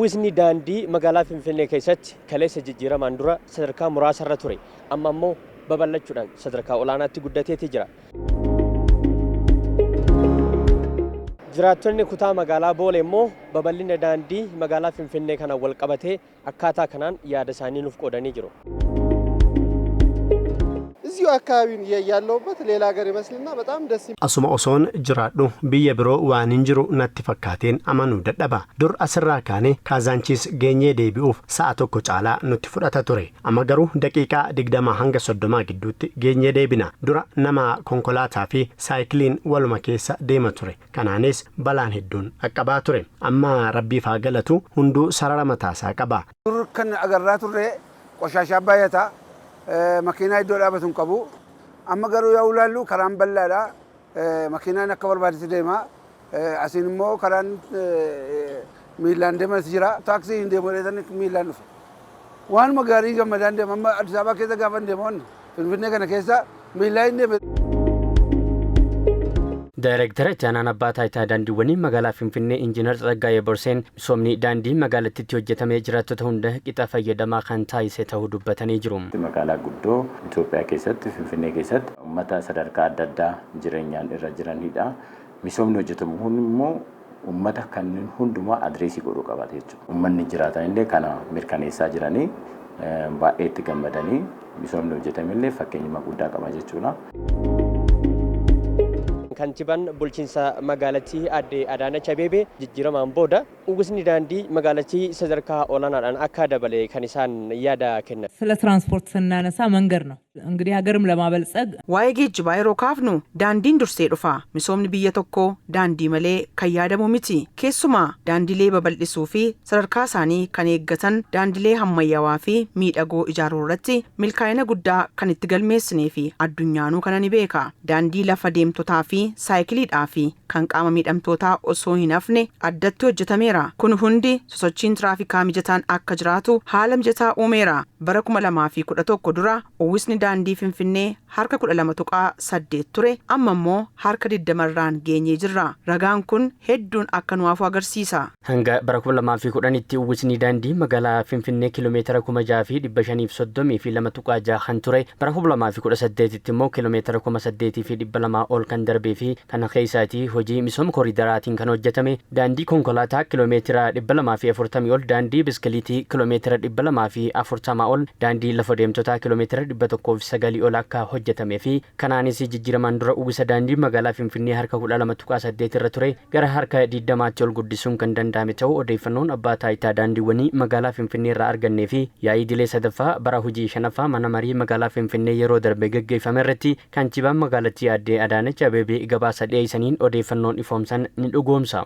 Uwwisni daandii magaalaa Finfinnee keessatti kaleessa jijjiiramaan dura sadarkaa muraasarra ture. Amma immoo babal'achuudhaan sadarkaa olaanaatti guddateeti jira. Jiraattonni kutaa magaalaa Boolee immoo babal'ina daandii magaalaa Finfinnee kanaan wal qabatee akkaataa kanaan yaada isaanii nuuf qoodanii jiru. እዚሁ አካባቢውን ያለሁበት ሌላ ሀገር ይመስልና በጣም ደስ Asuma osoon jiraadhu biyya biroo waan hin jiru natti fakkaateen amanuu dadhaba. Dur asirraa kaanee Kaazaanchiis geenyee deebi'uuf sa'a tokko caalaa nutti fudhata ture. Amma garuu daqiiqaa 20 hanga 30 gidduutti geenyee deebina. Dura nama konkolaataa fi saayikiliin waluma keessa deema ture. Kanaanis balaan hedduun dhaqqabaa ture. Amma rabbiif haa galatu, hunduu sarara mataasaa qaba. Dur kan agarraa turre qoshaashaa baay'ata, makiinaa iddoo dhaabatu hin qabu. Amma garuu yoo ilaallu karaan bal'aadha. Makiinaan akka barbaadetti deema. Asiin immoo karaan miillaan deemanis jira. Taaksii hin deemu jedhanii miillaan dhufe. Waanuma gaarii gammadaan deema. Amma Addis Ababaa keessa gaafa hin deemu, Finfinnee kana keessa miillaan hin deeme. Daayireektara itti aanaan abbaa taayitaa daandiiwwanii magaalaa Finfinnee Injiinar Tsaggaayee Borseen misoomni daandii magaalattiitti hojjetamee jiraattota hunda qixa fayyadamaa kan taasise ta'uu dubbatanii jiru. Magaalaa guddoo Itoophiyaa keessatti, Finfinnee keessatti, uummata sadarkaa adda addaa jireenyaan irra jiranidha. Misoomni hojjetamu kun immoo uummata kanneen hundumaa address godhuu qabaate jechuudha. Uummanni jiraatan illee kana mirkaneessaa jiranii, baay'ee itti gammadanii, misoomni hojjetame illee fakkeenyuma guddaa qaba jechuudha. Kantiibaan bulchiinsa magaalattii aadde Adaanach Abeebee jijjiiramaan booda uwwisni daandii magaalattii sadarkaa olaanaadhaan akka dabale kan isaan yaada kennan. ስለ ትራንስፖርት ስናነሳ መንገድ ነው እንግዲህ ሀገርም ለማበልጸግ Waa'ee geejjibaa yeroo kaafnu daandiin dursee dhufa. Misoomni biyya tokkoo daandii malee kan yaadamu miti. Keessumaa daandilee babal'isuu fi sadarkaa isaanii kan eeggatan daandilee ammayyaawaa fi miidhagoo ijaaruu irratti milkaa'ina guddaa kan itti galmeessinee fi addunyaanuu kana ni beeka. Daandii lafa deemtotaa fi saayikiliidhaa fi kan qaama miidhamtootaa osoo hin hafne addatti hojjetameera. Kun hundi sosochiin tiraafikaa mijataan akka jiraatu haala mijataa uumeera. Bara 2011 dura uwwisni daandii Finfinnee harka 12.8 ture, amma immoo harka 20 irraan geenyee jirra. Ragaan kun hedduun akka nu hafu agarsiisa. Hanga bara 2010tti uwwisni daandii magaalaa Finfinnee kiiloomeetira 6532.6 kan ture, bara 2018tti immoo kiiloomeetira 8200 ol kan darbee fi kana keessaatii hojii misooma kooriidaraatiin kan hojjetame daandii konkolaataa kiiloomeetira 240 ol, daandii biskiliitii kiiloomeetira 240 ol, daandii lafa deemtotaa kiiloomeetira 109 ol akka hojjetamee fi kanaanis jijjiiramaan dura uwwisa daandii magaalaa Finfinnee harka 12.8 irra ture gara harka 20tti ol guddisuun kan danda'ame ta'uu odeeffannoon abbaa taayitaa daandiiwwanii magaalaa Finfinnee irraa argannee fi yaa'ii idilee sadaffaa bara hojii shanaffaa mana marii magaalaa Finfinnee yeroo darbe gaggeeffame irratti kantiibaan magaalattii aadde Adaanech Abeebee gabaasa dhiyeessaniin odeeffannoon ifoomsan ni dhugoomsa.